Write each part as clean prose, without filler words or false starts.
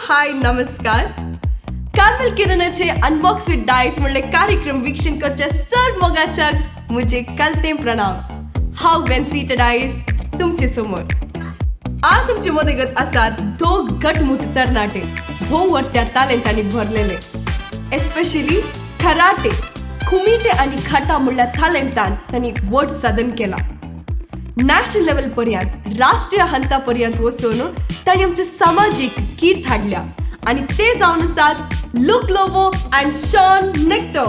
हाय, नमस्कार. Carmel किरणाचे unbox with Dias म्हणले कार्यक्रम वीक्षण करच्या सर मोगाच्याक मुझे कलते प्रणाम. हांव वेन्सी डायस तुमचे समोर. आज आमचे मदगत आसात दोग घटमूट तरणाटे, भोव वट्ट्या तालेंतांनी भरलेले, एस्पेशली कराटे, कुमिटे आनी खाटा म्हणल्या तालेंतान तांणी व्हड साधन केला. नॅशनल लेवल पर्यंत, राष्ट्रीय हंता पर्यंत वचून तांणी आमच्या समाजीक कीर्त हाडल्या आनी ते जावन आसात look Lobo and Shawn Nicto.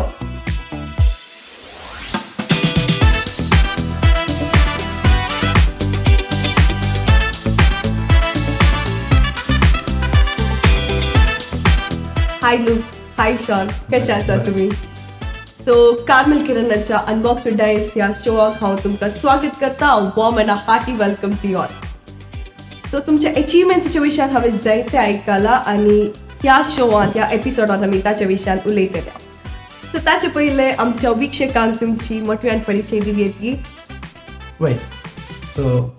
Hi Luke, hi Shawn, कशे आसा तुम्ही? सो कार्मेल किरणाच्या अनबॉक्स विथ डायस ह्या शोआक हांव तुमकां स्वागत करता. Warm and a hearty welcome to all. So तुमच्या एचिवमेंट्साच्या विशयान हांवें जायते आयकलां आनी ह्या शोवांत, ह्या एपिसोडांत आमी ताच्या विशयान उलयतले. सो ताचे पयलें आमच्या वीक्षकांक तुमची मोठ्यान परिचय दिवयेत. वय, सो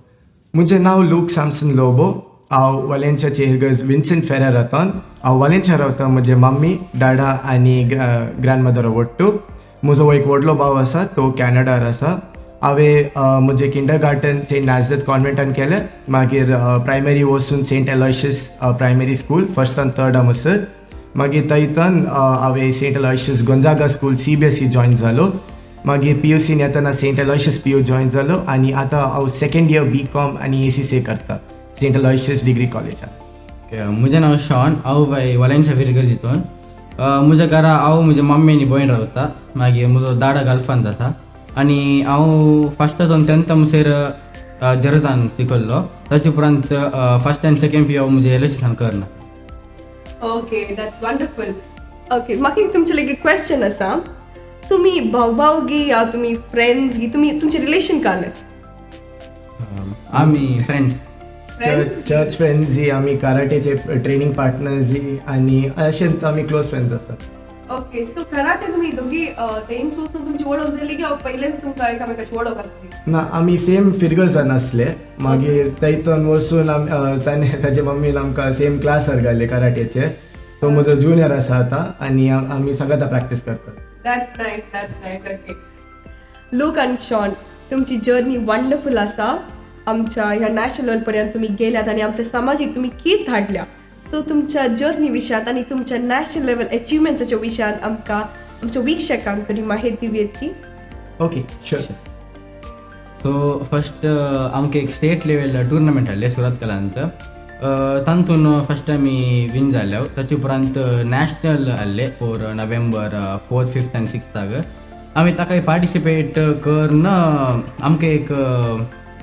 म्हजें नांव लूक सॅमसन लोबो. हांव वालेंच्याचे इगर्ज विन्संट फेरेर रावता. हांव वालेंच्या रावता म्हजे मम्मी, डाडा आनी ग्रँड मदर वट्टू. म्हजो एक व्हडलो भाव आसा, तो कॅनडार आसा. हांवें म्हजें किंडर गार्टन सेंट नाजरत कॉन्वेंटान केलें. मागीर प्रायमरी वचून Saint Aloysius primary school, first आनी थर्ड हांगासर. मागीर थंयतान हांवें Saint Aloysius Gonzaga school, CBSE join जालो. मागीर पीयूसीन येतना सेंट एलॉयशियस पीयू जॉयन जालो आनी आतां हांव सेकंड इयर बी कॉम आनी एसीसीए करता सेंट एलॉयशियस डिग्री कॉलेजान. म्हजें नांव शॉन. हांव बाय वालेन्शा फिरगर्जितून. म्हज्या घरा हांव, म्हज्या मम्मी आनी भयण रावता. मागीर म्हजो दाडा गल्फांत आसा आनी हांव फस्टातून टेंथ म्हणसर जेरोजान शिकल्लो. ताचे उपरांत फर्स्ट आनी सेकंड पी हांव म्हजे एलओसीसान करना. Okay, that's wonderful. Okay, म्हाका एक तुमचे लागीं क्वेश्चन आसा. तुमी भाव भाव गी या तुमी फ्रेंड्स गी? तुमी तुमचें रिलेशन कालें? आमी फ्रेंड्स. फ्रेंड्स. चर्च फ्रेंड्स, आमी कराटेचे ट्रेनिंग पार्टनर्स आनी अशेंच आमी क्लोज फ्रेंड्स आसात. ओके, सो कराटे तुमी दोगी तेंच वचून तुमची वळख जाली की पयलेच तुमकां एकामेकाची वळख आसली? ना, आमी सेम फिरगर्जान आसले. मागीर थंयतून वचून ताणें ताजे मम्मीन आमकां सेम क्लासार घाले कराटेचे. तो म्हजो ज्युनियर आसा आतां आनी आमी सगळ्यां प्रॅक्टीस करतात. That's nice, that's nice. Okay, look आनी शॉन, तुमची जर्नी वंडरफूल आसा. आमच्या ह्या नॅशनल लेवल पर्यंत तुमी गेल्यात आनी आमच्या समाजीक तुमी कीर्त हाडल्या. सो तुमच्या जर्नी विशयात आनी तुमच्या नॅशनल लेवल एचिवमेंट्साच्या विशयात आमकां, आमच्या वीक्षकांक तरी माहिती दिवयेत की. Okay, sure. So first आमकां एक स्टेट लेवल टुर्नामेंट आहले सुरत कलांत. तातून फस्ट आमी विन जाले. ताचे उपरांत नॅशनल आहले for November 4th, 5th आनी सिक्स्थाक. आमी ताका पार्टिसिपेट करून आमकां एक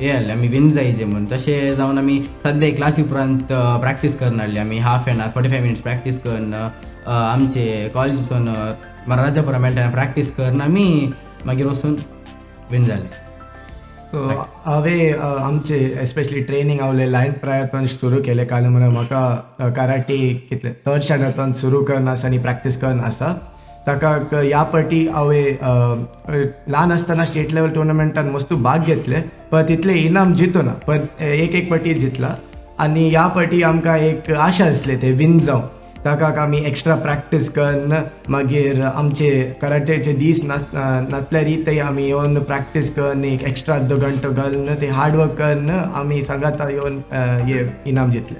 हें आहलें, आमी विन जायचे म्हूण. तशें जावन आमी सद्या क्लासी उपरांत प्रॅक्टीस करून हाडली. आमी half an hour, 45 minutes practice करून, आमचे कॉलेजीतून राजापुरा मेळटा, प्रॅक्टीस करून आमी मागीर वचून विन जाले. सो हांवें आमचे एस्पेशली ट्रेनिंग हांव लायन प्रायतान सुरू केलें, कारण म्हणून म्हाका कराटे कितले थर्ड स्टँडर्डान सुरू करून आसा आनी प्रॅक्टीस करून आसा. ताका ह्या पाटी हांवें ल्हान आसतना स्टेट लेवल टुर्नामेंटान मस्त भाग घेतले, पण तितले इनाम जितो ना, पण एक एक पाटी जितला. आनी ह्या पाटी आमकां एक आशा आसली ते विन जावं. ताका आमी एक्स्ट्रा प्रॅक्टीस करून, मागीर आमचे कराटेचे दीस नासल्यारय ते आमी येवन प्रॅक्टीस करून, एक एक्स्ट्रा अर्दो घंटो घालून, ते हार्ड वर्क करून आमी सांगाता येवन हे इनाम जितले.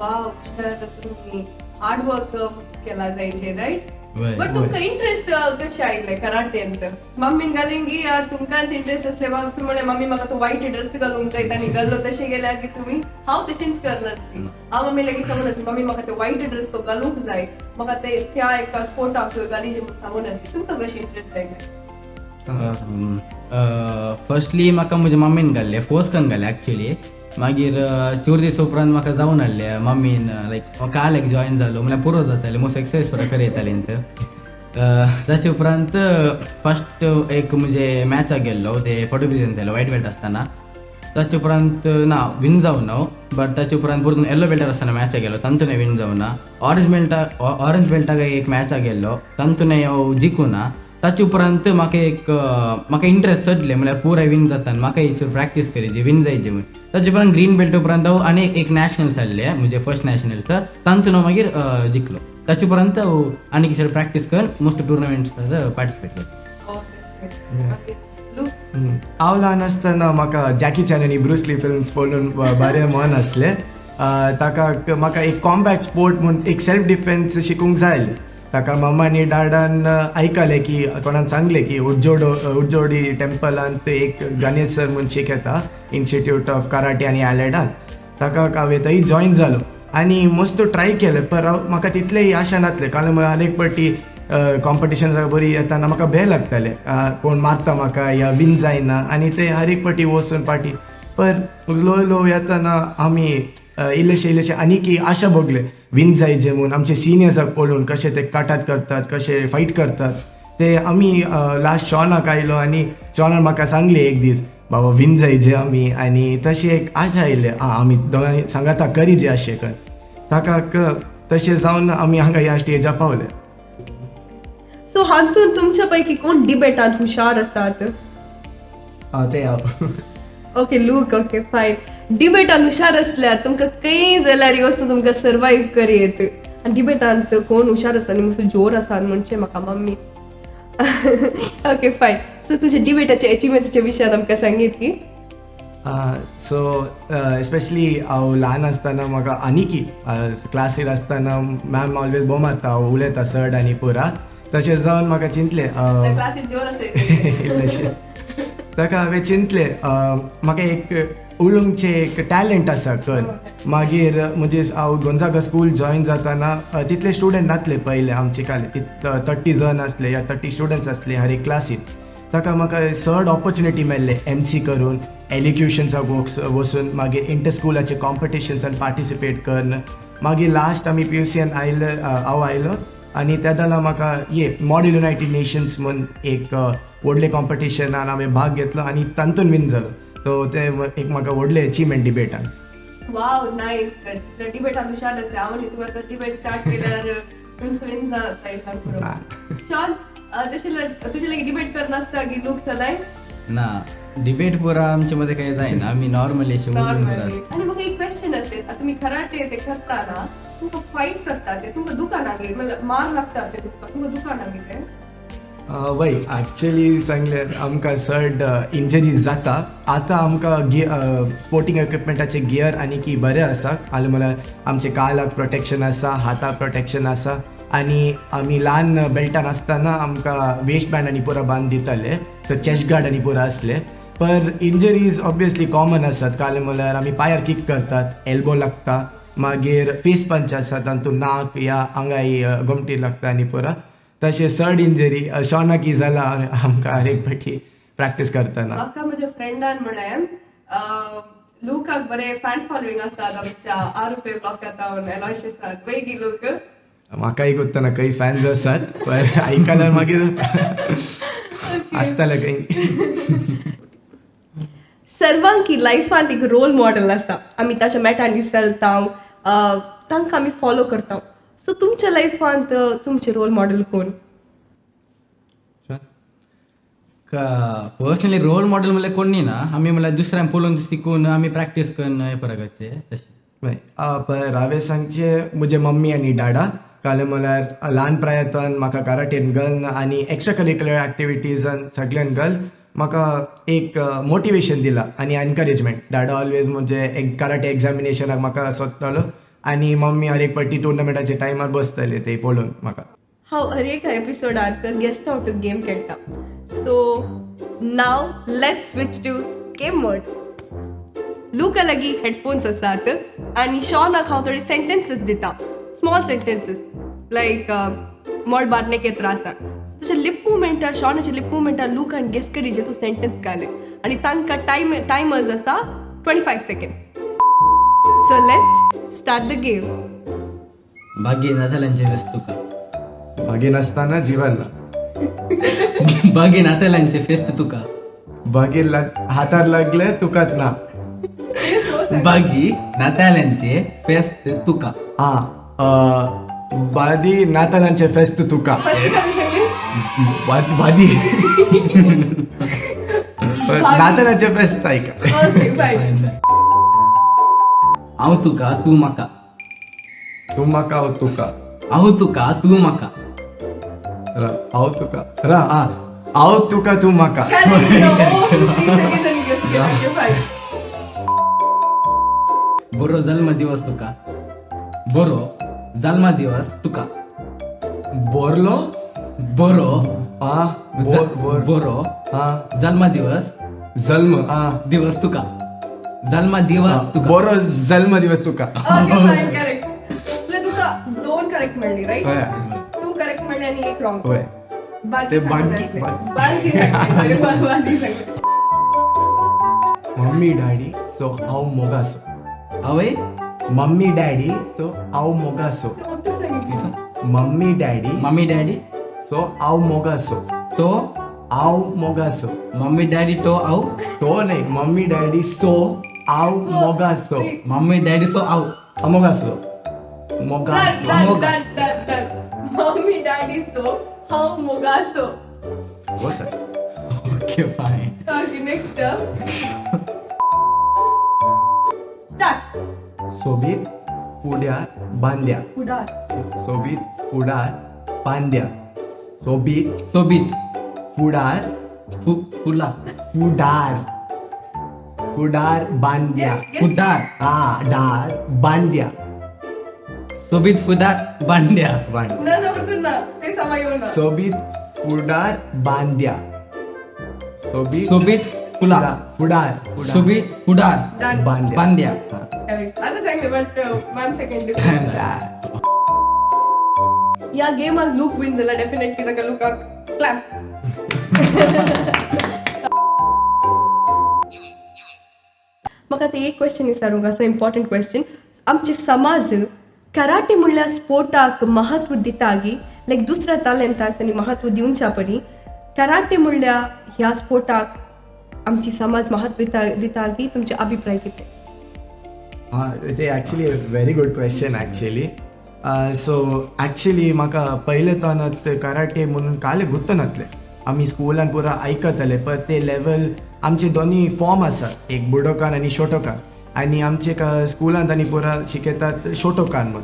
वाव, तुम्ही हार्ड वर्क केला जायचे, राईट? वय. बट तुमकां इंट्रस्ट कशें आयलें कराटेंत? मम्मीन घालें या तुमकांच इंट्रस्ट असले? तुम्ही म्हणलें, मम्मी म्हाका तो व्हायट ड्रेस घालूंक जाय, आनी घाल्लो? तशें गेल्यार की तुमी? हांव तशेंच करनासली. हांव मम्मी लागीं सांगून आसली, मम्मी म्हाका ते व्हायट ड्रेस तो घालूंक जाय, म्हाका ते त्या एका स्पोर्टाक घाली म्हूण सांगून आसली. तुमकां कशें इंट्रस्ट आयलें? फर्स्टली म्हाका म्हज्या मम्मीन घाल्लें, फोर्स करून घालें एक्चुली. मागीर चोर दीस उपरांत म्हाका जावन हाडलें मम्मीन. लायक काल एक जॉयन जालो म्हणल्यार पुरो जातालें, मोस्ट एक्सरसायज पुरो कर येताली. ताचे उपरांत फर्स्ट एक म्हणजे मॅचाक गेल्लो, ते फोटो जालो व्हायट बेल्ट आसतना. ताचे उपरांत ना विन जावना हांव, बट ताचे उपरांत परतून येल्लो बेल्टार आसतना मॅचाक गेलो, तातूंत विन जावना. ऑरेंज बेल्टा, ऑरेंज बेल्टाक एक मॅचाक गेल्लो, तातूंत हांव जिखूना. ताचे उपरांत म्हाका एक म्हाका इंट्रस्ट चडले, म्हळ्यार पुराय विन जाता आनी म्हाका हेचेर प्रॅक्टीस करीची, विन जायचे म्हूण. ताचे उपरांत ग्रीन बेल्ट उपरांत हांव आनी एक नॅशनल्स आहले, म्हणजे फर्स्ट नॅशनल्स, तातूंत हांव मागीर जिखलो. ताचे उपरांत हांव आनी कितें प्रॅक्टीस करून मोस्ट टुर्नामेंट्स पार्टिसिपेट केले. लूक? हांव ल्हान आसतना म्हाका जॅकी चॅन आनी ब्रुसली फिल्म्स पळोवन बरें मन आसलें. ताका म्हाका एक कॉम्बॅट स्पोर्ट म्हूण एक सेल्फ डिफेन्स शिकूंक जाय. ताका मम्मा आनी डाडान आयकलें की कोणान सांगलें की उडजोडी टेम्पलांत एक गणेश सर म्हूण शिकयता, इन्स्टिट्यूट ऑफ कराटे आनी आले डान्स. ताका हांवें थंय जॉयन जालो आनी मस्त ट्राय केलें, पर हांव म्हाका तितलेंय आशा नासलें, कारण म्हळ्यार एक पाटी कॉम्पिटिशन बरी येताना म्हाका भंय लागताले, कोण मारता म्हाका या विन जायना आनी ते हर एक पाटी वचून पाटी. पर ल्हव ल्हव येताना आमी इल्लेशे इल्लेशे आनीक आशा भोगले विन जायचे म्हूण. आमचे सिनियर्साक पळोवन कशे ते काटात करतात, कशे फायट करतात ते. आमी लास्ट शॉनाक आयलो आनी शॉनान म्हाका सांगले एक दीस, बाबा विन जायचे आमी, आनी तशें एक आशा आयले, आं आमी दोगांय सांगाता करीजे अशें कर. ताका तशें जावन आमी हांगा ह्या स्टेजार पावले. सो हातून तुमच्या पैकी कोण डिबेटांत हुशार आसात? ते हांव. Okay look, okay fine. डिबेटान हुशार असल्यार तुमकां खंय जाल्यार वचून तुमकां सर्वायव करयेत. आनी डिबेटांत कोण हुशार आसता न्ही, मातसो जोर आसा म्हणचे म्हाका मम्मी. Okay fine. सो तुजे डिबेटाचे एचिवमेंट्सच्या विशयान आमकां सांगीत की. सो एस्पेशली हांव ल्हान आसतना म्हाका आनीकी क्लासीर आसतना मॅम ऑलवेज बोव मारता, हांव उलयता चड आनी पुरा. तशें जावन म्हाका चिंतलें क्लासीन जोर आसा. इल्लेशें. ताका हांवें चिंतलें, म्हाका एक उलोवचें एक टॅलंट आसा कर. मागीर म्हजे हांव गोंजागा स्कूल जॉयन जाताना तितले स्टुडंट नासले पयले आमचे काले, 30 जण आसले या 30 स्टुडंट्स आसले हर एक क्लासीन. ताका म्हाका चड ऑपॉर्च्युनिटी मेळ्ळे एमसी करून, एलिक्युशन्साक वचून, मागीर इंटर स्कुलाचे कॉम्पिटिशन्सान पार्टिसिपेट करून. मागीर लास्ट आमी पीयूसीएन आयले, हांव आयलो आनी त्या वेळार म्हाका ये मॉडेल युनायटेड नेशन्स म्हूण एक व्हडलें कॉम्पिटिशनान हांवें भाग घेतलो आनी तातूंत विन जालो. सो तें एक म्हाका व्हडलें अचिवमेंट डिबेटान. वाव, नायस. डिबेटान हुशार आसा. हांव न्ही, तुका आतां डिबेट स्टार्ट केल्यार तुमचो विन जाता. शॉन, तशें तुजे लागीं डिबेट करनासता की लूक सदांय? ना, डिबेट पुरा आमचे मध्ये काही जायना, आमी नॉर्मली अशें उलोवन पुरा नॉर्मली. आसता. आनी म्हाका एक क्वेश्चन आसलें, आतां तुमी कराटे ते करता ना, तुमकां फायट करता ते तुमकां दुकानां म्हणल्यार मार लागता ते तुमकां, तुमकां दुकानां कितें? वय, एक्चुअली सांगल्यार आमकां चड इंजरीज जाता. आतां आमकां स्पोर्टींग इक्विपमेंटाचे गियर आनी की बरें आसा, आनी म्हळ्यार आमचे कालाक प्रोटेक्शन आसा, हाताक प्रोटेक्शन आसा आनी आमी ल्हान बेल्टान आसतना आमकां वेस्ट बँड आनी पुरा बांद दिताले, तर चेस्ट गार्ड आनी पुरा आसले. पर इंजरीज ऑब्वियसली कॉमन आसात, कारण म्हळ्यार आमी पांयार किक करतात, एल्बो लागता, मागीर फेस पंच आसा, तातूंत नाक या आंगाय गोमटी लागता आनी पुरा. तशें चड इंजरी शॉनाकी जाला आमकां हर एक फावटी प्रॅक्टीस करतना. म्हाका म्हज्या फ्रेंडान म्हळें, लुकाक बरे फॅन फॉलोइंग आसात आमच्या आरुपे ब्लॉकांत एलॉशियसात वैगी लोक. म्हाकाय कोत्तना खंय फॅन्स आसात, पर आयकल्यार मागीर आसतले खंय. सर्वांकी लायफांत एक रोल मॉडेल आसा, आमी ताच्या मेटांनी चलता, तांकां आमी फॉलो करता. सो तुमच्या लायफांत तुमचे रोल मॉडेल कोण? पर्सनली रोल मॉडेल म्हणल्यार कोण ना, आमी म्हणल्यार दुसऱ्यांक पळोवन शिकून आमी प्रॅक्टीस करून हे फरक तशें. पर हांवें सांगचें म्हजे मम्मी आनी डाडा, कारण म्हळ्यार ल्हान प्रायेंतान म्हाका कराटेन घालून आनी एक्स्ट्रा करिक्युलर एक्टिविटीजान सगल्यान घाल म्हाका एक मोटिवेशन दिलां आनी एनकरेजमेंट. डाडा ऑलवेज म्हजे एक कराटे एग्जामिनेशनाक म्हाका सोदतालो आनी मम्मी हर एक पाटी टुर्नामेंटाच्या टायमार बसतले ते पळोवन म्हाका. हांव हर एका एपिसोडांत गेस्ट आउट गेम खेळटा. So now let's switch to game mode. लुका लागीं हेडफोन्स आसात आनी शॉनाक हांव थोडे सेंटेन्सीस दिता, स्मॉल सेंटेन्सीस लायक मळबार नखेत्रां आसा. तशें लिप मुवमेंटार, शॉनाचे लिप मुवमेंटार लुकान गेस करी जे तूं सेंटेन्स घाले आनी तांकां टायमर्स आसा 25 seconds. So let's start the game. भाग्य नातलांचे फेस्त तुका. भागी नासतना जीवन ना. भाग्य नातलांचे फेस्त तुका. भागीर हातार लागले तुकाच ना. बागी नातालांचे फेस्त तुका. आ बादी नातालांचे फेस्त तुका. फर्स्ट सांगली. वादी. नातालाचे फेस्त आयका. Okay fine. हांव तुका तूं म्हाका. तूं म्हाका हांव तुका. हांव तुका तूं म्हाका. हांव तुका रा आ हांव तुका तूं म्हाका. करेक्ट. ओ 15 सेकंड आनी गेस केला. Okay fine. बरो जल्म दिवस तुका. बरो जल्म दिवस तुका. बोरलो. बरो. आ बोर बोर. बरो हा. जल्म दिवस. जल्म आ दिवस तुका. जल्म दिवस तुका. बरो जल्म दिवस तुका. Okay fine, correct. तुला तुका दोन करेक्ट मेळ्ळी, राईट? हय. टू करेक्ट मेळ्ळी आणि एक रॉंग. हय. बाकी ते सांगले. बाकी- बाकी सांगले, बाकी सांगले. मम्मी डॅडी सो हांव मोगासो. हांवें मम्मी डॅडी सो हांव मोगासो. ते मोठं सांगितलं. Mummy daddy mummy daddy so हांव मोगासो. तो हांव मोगासो. मम्मी डॅडी तो हांव. तो नाही, मम्मी डॅडी सो हांव मोगासो. मम्मी डॅडी सो हांव. मोगासो डन मोगासो. डन मोगा. Done done done. Mummy daddy so हांव मोगासो. हो sir. Okay fine. Okay, next start. सोबीत फुड्यार बांद्या. पुढार. सोबीत फुडार बांद्या. सोबीत सोबीत फुडार फु फुला फुडार फुडार बांद्या. Yes, yes. फुडार. हा डार बांद्या. सोबीत फुडार बांड्या. बांद्या. ना ना, परतून ना, ते समा येऊ ना. सोबीत फुडार बांद्या. सोबीत सोबीत फुला फुडार फुडार सोबीत फुडार डन. बांद्या. बांद्या. हा. करेक्ट. आता सांगले, बट 1 सेकंड. या गेमाक लूक विन जाला डेफिनेटली. ताका लुकाक क्लॅप. म्हाका आतां एक क्वेश्चन विचारूंक आसा, इम्पॉर्टंट क्वेश्चन. आमचे समाज कराटे म्हणल्यार स्पोर्टाक महत्व दिता गी लायक दुसऱ्या टॅलेंटाक तांणी महत्व दिवच्या परी कराटे म्हणल्यार ह्या स्पोर्टाक आमची समाज महत्व दिता दिता गी? तुमचे अभिप्राय कितें? हा, ते actually very good question actually. So actually म्हाका पयले तो कराटे म्हणून काले गुत्त नासलें. आमी स्कुलान पुरा आयकताले, पण ते लेवल आमचे दोनी फॉर्म आसात, एक बुडोकान आनी शोटोकान, आनी आमचे स्कुलांत आनी पुरा शिकयतात शोटोकान म्हूण,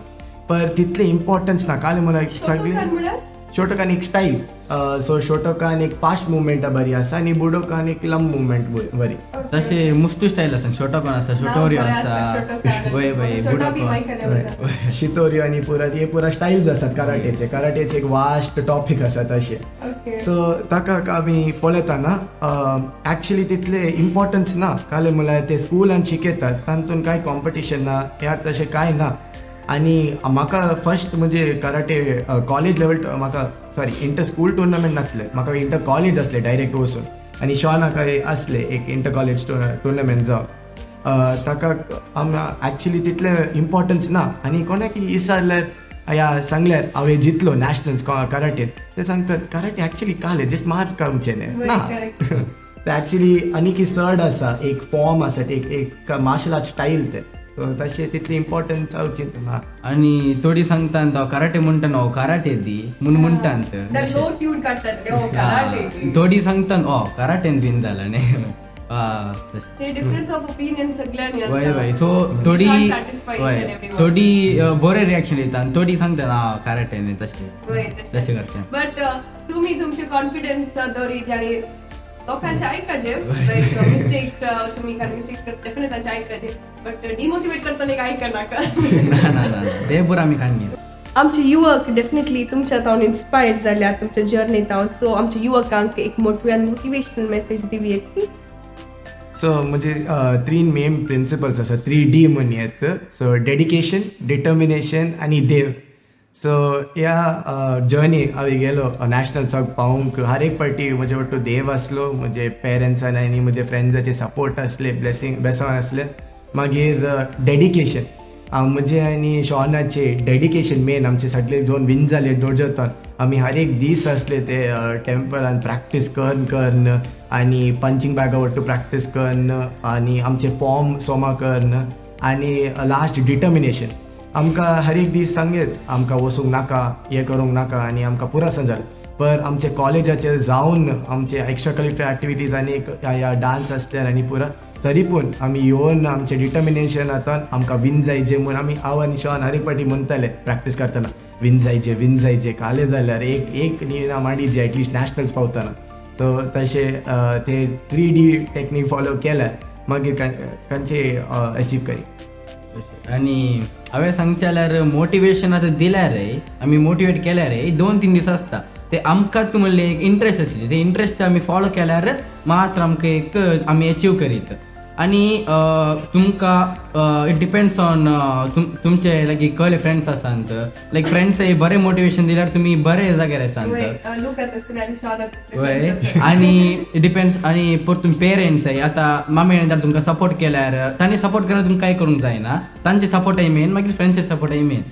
पर तितलें इम्पॉर्टन्स ना काले म्हणल्यार सगळे. शोटोकान म्हळ्यार? शोटोकान एक स्टायल. सो शोटोकान एक फास्ट मुवमेंट बरी आसा आनी बुडोकान एक लंब मुवमेंट बरी. तशें मुस्टू स्टायल आसा, शोटोकान आसा, शोटोरियो नांव बरें आसा, आसा. शोटोकान. वय वय. शोटो बी बुडोकान. मायकल. शितोरियो आनी पुरा हे पुरा स्टायल्स आसात कराटेचे. कराटेचे एक वास्ट टॉपीक आसा तशें. ओके. सो ताका आमी पळयतना एक्चुली तितले इम्पॉर्टन्स ना काले म्हणल्यार ते स्कुलान शिकयतात तातूंत कांय कॉम्पिटिशन ना ह्या तशें कांय ना. आनी म्हाका फर्स्ट म्हणजे कराटे कॉलेज लेवल म्हाका, सॉरी, इंटर स्कूल टुर्नामेंट नासले म्हाका, इंटर कॉलेज आसले डायरेक्ट वचून. आनी शॉनाक आसले एक इंटर कॉलेज टुर्नामेंट जावन ताका आम एक्चुली तितलें इम्पॉर्टन्स ना. आनी कोणाक विचारल्यार या सांगल्यार हांव जितलो नॅशनल्स कराटेन, ते सांगतात कराटे एक्चुली काले जस्ट मार्क काडचें न्ही ना. ते एक्चुली आनीक चड आसा, एक फॉर्म आसा, एक एक मार्शल आर्ट स्टायल ते. सो तशें तितलें इम्पॉर्टन्स हांव चिंतना. आनी थोडी सांगता हांव कराटे म्हणटा, हांव कराटे दी म्हूण म्हणटात. लो ट्यून काडटात ते, ओ कराटे. थोडी सांगता ओ कराटेन बीन जाला न्ही. ते डिफरन्स ऑफ ओपिनियन सगळ्यांनी वय आसा. वय, सो थोडी can't satisfy each वय and everyone. थोडी बरें रिएक्शन दिता आनी थोडी सांगता ना कराटे न्ही तशें. वय. तशें करता. बट तुम्ही तुमचे कॉन्फिडन्स दवरी आनी लोकांचे आयकाचे, लायक मिस्टेक्स, तुम्ही कांय मिस्टेक्स करता डेफिनेट तांचे आयकाचे, बट डिमोटिवेट करतना एक आयक नाका. ना ना ना, ते पुरो आमी काडनी. आमचे युवक डेफिनेटली तुमच्या तावन इन्स्पायर जाल्या, तुमच्या जर्नी तावन. सो आमच्या युवकांक एक मोठव्यान मोटिवेशनल मेसेज दिवी येत. सो म्हणजे थ्री मेन प्रिंसिपल्स आसा, थ्री डी म्हणयेत. सो डेडिकेशन, डिटर्मिनेशन आनी देव. सो ह्या जर्नी हांव गेलो नॅशनल्साक पावूंक, हर एक पार्टी म्हजे वट्टू देव आसलो, म्हजे पेरंट्सान आनी म्हजे फ्रेंड्साचे सपोर्ट आसले, ब्लेसींग बेसांव आसले. मागीर डेडिकेशन, म्हजे आनी शॉनाचे डेडिकेशन मेन. आमचे सगळे जोन विन जाले डोजोथॉन, आमी हर एक दीस आसले ते टेम्पलान प्रॅक्टीस करन करन आनी पंचींग बॅगा वट्टू प्रॅक्टीस करन आनी आमचे फॉर्म सोमा करन. आनी लास्ट डिटर्मिनेशन, आमकां हर एक दीस सांगेत आमकां वचूंक नाका, हें करूंक नाका आनी आमकां पुरो जालें. पर आमचे कॉलेजाचे जावन आमचे एक्स्ट्रा करिक्युलर ॲक्टिविटीज आनी एक ह्या डान्स आसल्यार आनी पुरा तरी पूण आमी येवन आमचें डिटर्मिनेशन आतां आमकां विन जायजे म्हूण आमी हांव आनी शॉन हर एक पाटी म्हणटाले प्रॅक्टीस करतना, विन जायजे, विन जायजे, काले जाल्यार एक एक न्ही मांडीजे एटलिस्ट नॅशनल्स पावतना. सो तशें ते 3D technique follow केल्यार मागीर खंयचे अचीव करी. आनी हांवें सांगचें जाल्यार मोटिवेशन आतां दिल्यार, आमी मोटिवेट केल्यार 2-3 दीस आसता ते आमकांच म्हणलें एक इंट्रस्ट आसली, ते इंट्रस्ट आमी फॉलो केल्यार मात्र आमकां एक आमी एचीव करीत. आनी तुमकां it depends on तुमचे लागीं कहले फ्रेंड्स आसात, लायक फ्रेंड्स बरें मोटिवेशन दिल्यार तुमी बरे जाग्यार येतात. लूक आसतले आनी शॉन. वय, आनी डिपेंड्स आनी परतून पेरेंट्स आतां मामी आनी तुमकां सपोर्ट केल्यार, तांणी सपोर्ट केल्यार तुमकां कांय करूंक जायना, तांचे सपोर्टय मेन, मागीर फ्रेंड्सचे सपोर्टय मेन.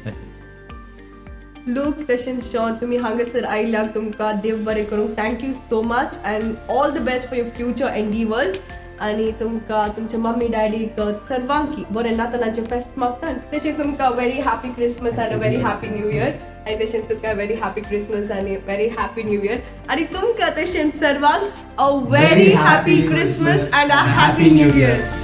लूक तशेंच शॉन, तुमी हांगासर आयल्याक तुमकां देव बरें करूं. Thank you so much and all the best for your future endeavours. आनी तुमकां तुमच्या मम्मी डॅडीक सर्वांकी बरें नातालांचें फेस्त मागता. तशेंच तुमकां very happy Christmas and very happy new year. आनी तशेंच तुमकां व्हेरी हॅपी क्रिसमस आनी व्हेरी हॅपी न्यू इयर. आनी तुमकां तशेंच सर्वांक a very happy Christmas and a happy new year.